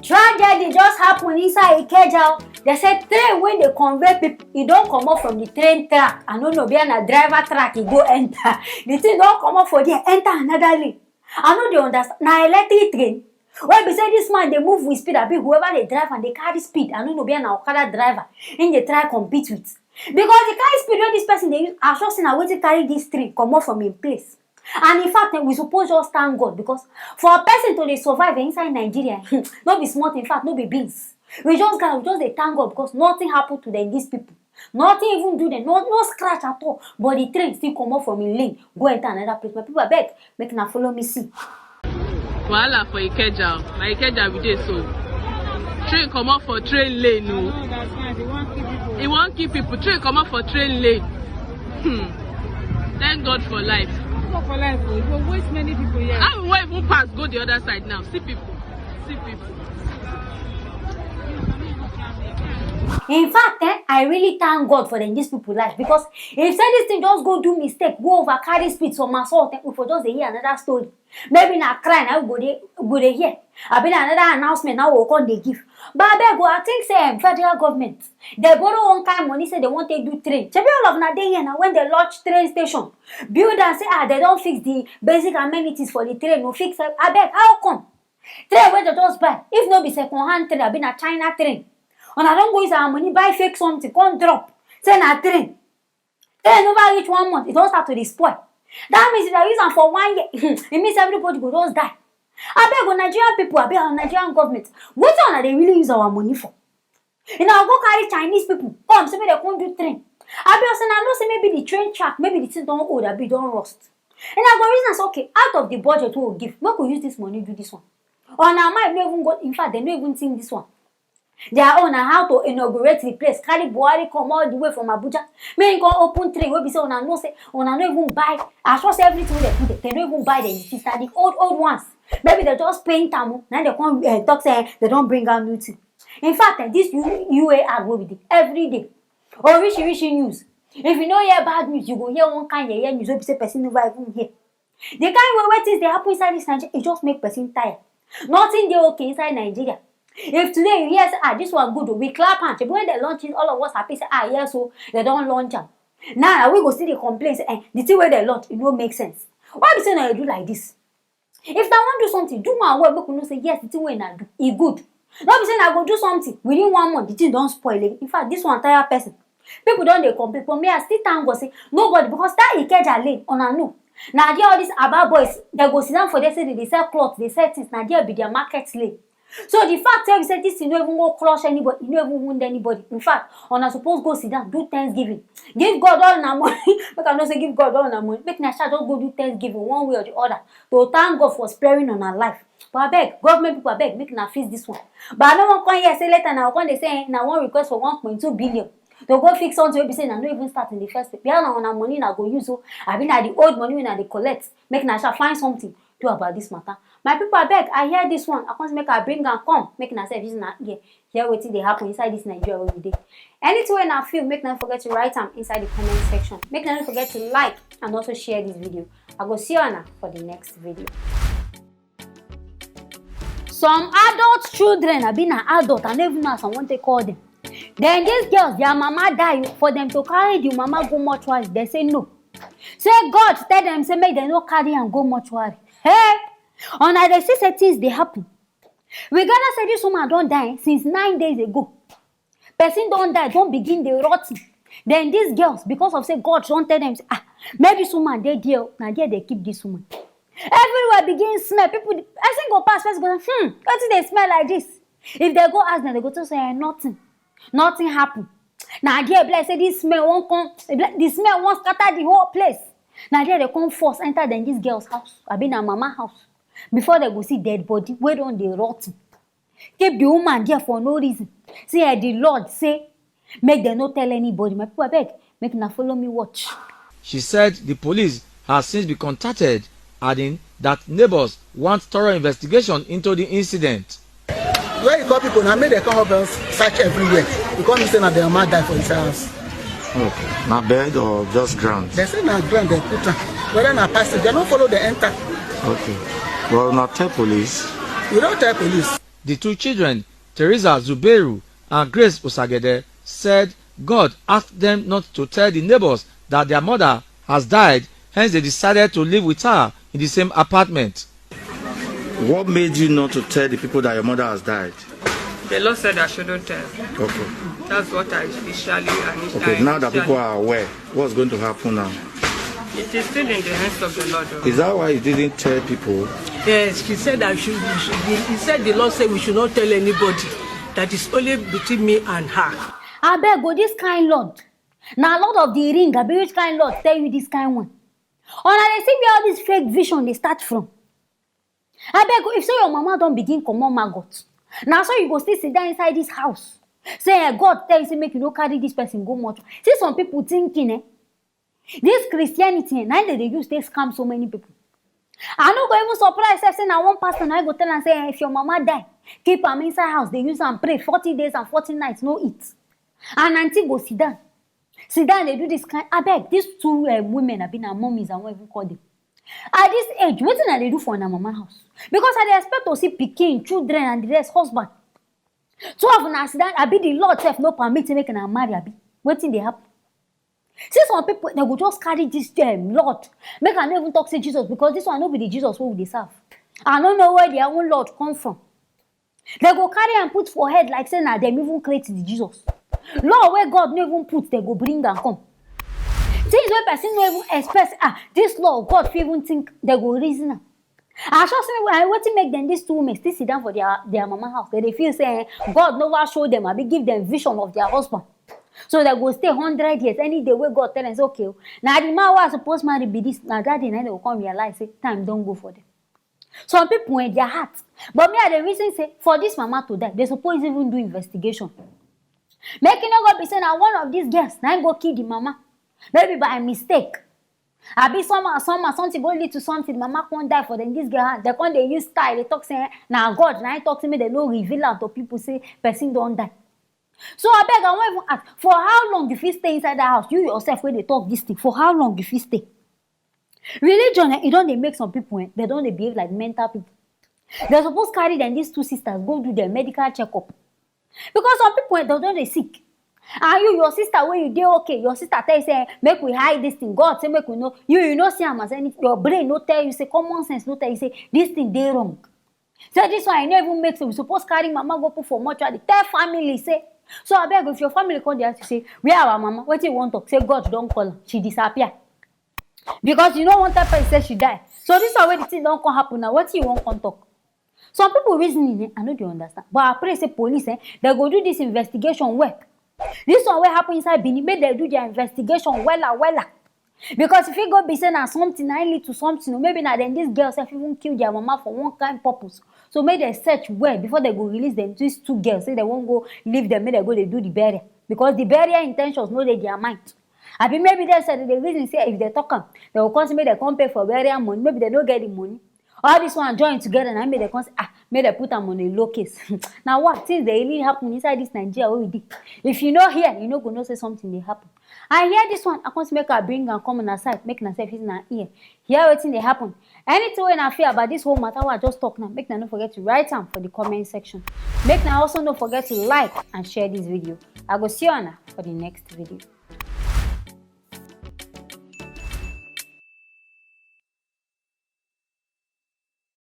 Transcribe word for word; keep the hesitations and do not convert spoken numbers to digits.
Tragedy just happen inside Ikeja o. They say train wey dey convey people, e don comot from the train track. I no know where na driver track e go enter. The thing don comot for there, enter another lane. I no dey understand. Na electric train? Wey be say this man dey move with speed, abi whoever dey drive am dey carry speed. I no know where na okada driver im dey try compete with. Because the kind speed wey this person dey use, I sure say na wetin carry this train comot from im place. And in fact, eh, we suppose just thank God, because for a person to dey survive, eh, inside Nigeria, no be small thing. In fact, no be beans. We just got, we just dey thank God because nothing happen to them, these people. Nothing even do them, no, no scratch at all. But the train still comot from im lane, go enter another place. My people, abeg, make una follow me see. Wahala for Ikeja o. Na Ikeja we dey so. Train comot for train lane o. E wan kill people. Train comot for train lane. Hmm. Thank God for life. Thank God for life o. E go waste many people here. How we wan even pass go the other side now? See people. See people. In fact, eh, I really thank God for them, these people life, because if say this thing just go do mistake, go over carry speed, some assault, eh, we for just dey hear another story. Maybe na cry na we go dey go dey hear. Abi na another announcement na we go come dey give. But abeg o, I think say, um, federal government dey borrow one kind money say they wan take do train. Shebi all of una dey here na when they launch train station, build am say, ah, they don fix the basic amenities for the train, no fix am. Abeg, how come? Train wey they just buy, if no be second hand train, abi na China train, una don go use our money buy fake something, come drop say na train. Train never reach one month, e don start to dey spoil. That means if I use am for one year, e means everybody go just die. Abeg o, Nigerian people, abeg o, Nigerian government, wetin una dey really use our money for? Una go carry Chinese people come say make dem come do train. Abi una know say maybe the train track, maybe the thing don old, abi e don rust. Una go reason am say, okay, out of the budget wey we give, make we use this money do this one. Una mind no even go, in fact, dem no even think this one. Their own na how to inaugurate the place, carry Buhari come all the way from Abuja, make him come open train wey be say una know say una no even buy, as far say everything wey dem put there, dem no even buy dem, the things na the old old ones. Maybe dem just paint am o, na dem come, eh, talk say, eh, dem don bring out new thing. In fact, eh, this U A ad wey we dey every day, oríṣiríṣi news. If you no hear bad news, you go hear one kind yeye news wey be say person never even hear. The kind way wey things dey happen inside this Nigeria, e just make person tire. Nothing dey okay inside Nigeria. If today you hear say, ah, this one good o, we clap hand. Shebi when dem launch it, all of us happy say, ah, yes o, dem don launch am. Now na we go still dey complain say, eh, the thing wey dem launch, e no make sense. Why be say una dey do like this? If una wan do something, do am well, make we know say yes, the thing wey una do, e good. No be say una go do something, within one month the thing don spoil again. In fact, this one tire person. People don dey complain, but me, I still thank God say nobody, because that Ikeja lane, una know, na there all these Aba boys, dem go sit down for there say dem dey sell cloth, dey sell things, na there be their market lane. So the fact wey be say this thing no even go crush anybody, e no even wound anybody. In fact, una suppose go sit down, do thanksgiving, give God all una money. Make I no say give God all una money, make una sha just go do thanksgiving one way or the other to thank God for sparing una life. But abeg, government people, abeg, make una fix this one. But I no wan come here say later na come dey say, eh, na one request for one point two billion to go fix something wey be say na no even start in the first place. Where na una money una go use o, abi na the old money wey una dey collect? Make una sha find something do about this matter. My people, abeg, I hear this one, I come say make I bring am come, make una sef use una ear hear wetin dey happen inside this Nigeria wey we dey. Anything wey una feel, make una no forget to write am inside the comment section. Make una no forget to like and also share this video. I go see una for the next video. Some adult children, abi na adult, I no even know as I wan take call them. Then these girls, their mama die for them to carry the mama go mortuary. They say no. Say God tell them say make dem no carry am go mortuary. Hey, una dey see say things dey happen. We gather say this woman don die since nine days ago. Person don die, don begin dey rotten. Then these girls, because of say God don tell them say, ah, make this woman dey there o, na there they keep this woman. Everywhere begin smell. People, person go pass, person go say, hmm, wetin dey smell like this? If they go ask them, they go tell say, eh, nothing, nothing happen. Na there be like say this smell wan come, e be like the smell wan scatter the whole place. Na there they come force enter them this girl's house, abi na mama house, before they go see dead body wey don dey rotten. Keep the woman there for no reason. Say, eh, the Lord say make dem no tell anybody. My people, abeg, make una follow me watch. She said the police has since been contacted, adding that neighbors want thorough investigation into the incident. Where you call people now, make dem come up and search everywhere. You come say na their mama die for inside house. Okay. Na bed or just ground? They say na ground they put am. Whether na passage, they no follow the enter. Okay. Well, na tell police. We don tell police. The two children, Teresa Zubeiru and Grace Osagede, said God asked them not to tell the neighbors that their mother has died, hence they decided to live with her in the same apartment. What made you not to tell the people that your mother has died? The Lord said I shouldn't tell. Okay. That's what I initially, initially. Okay, now that people are aware, what's going to happen now? It is still in the hands of the Lord. Is that why you didn't tell people? Yes, she said I should. He said the Lord said we should not tell anybody. That is only between me and her. Abeg o, this kind Lord. Na Lord of the Ring, abi which kind Lord tell you this kind one? Una dey see where all this fake vision dey start from. Abeg o, if so your mama don begin comot maggot, na so you go still sit down inside this house. Say eh, God tell you say make you no carry this person go mortuary. See some people thinking eh, this Christianity eh, na im dem dey use take scam so many people. I no go even surprise sef say na one pastor na im go tell am say eh, if your mama die, keep am inside house, dey use am pray forty days and forty nights, no eat. And aunty go sit down, sit down dey do this kind. Abeg, these two um, women, abi na mummies, I wan even call them. At this age, wetin I dey do for una mama house? Because I dey expect to see pikin, children, and the rest, husband. Two of una sit down, abi the Lord sef no permit say make una marry, abi wetin dey happen? See some people, they go just carry this um, Lord. Make I no even talk say Jesus, because this one no be the Jesus wey we dey serve. I no know where their own Lord come from. Dem go carry am put for head like say na dem even create the Jesus. Law wey God no even put, dem go bring am come. Things wey person no even expect, ah, this law God fit even think, dem go reason am. I sure say when wetin make dem, these two women still sit down for their their mama house, dem dey feel say eh, God never show dem abi give dem vision of their husband. So dem go stay hundred years. Any day wey God tell dem say okay o, na the man wey I suppose marry be this, na that day na dem go come realize say time don go for them. Some people in their heart. But me I dey reason say for this mama to die, they suppose even do investigation. Make e no go be say na one of these girls na im go kill the mama. Maybe by mistake. Abi somehow somehow something go lead to something, the mama come die for them. This girl hand, they come dey use style dey talk say eh, na God na im talk say make dem no reveal am to people say person don die. So abeg, I wan even ask, for how long you fit stay inside that house? You yourself wey dey talk this thing, for how long you fit stay? Religion eh, e don dey make some people eh, they don dey behave like mental people. They suppose carry them, these two sisters, go do their medical checkup. Because some people eh, they don dey sick. And you, your sister, wey you dey okay, your sister tell you say eh, make we hide this thing. God say make we know. You, you no see am as any. Your brain no tell you say, common sense no tell you say this thing dey wrong. Say this one e no even make sense. We suppose carry mama go put for mortuary. Tell family say. So abeg, if your family come dey ask you say where our mama, wetin you wan talk? Say God don call am, she disappear. Because you no wan tell person say she die. So this one wey the thing don come happen now, wetin you wan come talk? Some people reasoning eh, I no dey understand. But I pray say police eh, dem go do this investigation well. This one wey happen inside Benin, make dem do their investigation wella wella. Because if e go be say na something na im lead to something o, maybe na dem, these girls sef even kill their mama for one kind purpose. So make dem search well before dem go release dem, these two girls, say dem wan go leave dem make dem go dey do the burial. Because the burial intentions no dey their mind. Abi maybe dem sef dey reason say if dem talk am, dem go come say make dem come pay for burial money, maybe dem no get the money. All this one join together na make dem come say ah, make dem put am on a low case. Na what things dey really happen inside this Nigeria wey we dey. If you no hear, you no go know say something dey happen. I hear this one, I come say make I bring am come una side, make una sef use una ear hear wetin dey happen. Anything wey una feel about this whole matter wey I just talk now, make una no forget to write am for the comment section. Make una also no forget to like and share this video. I go see una for the next video.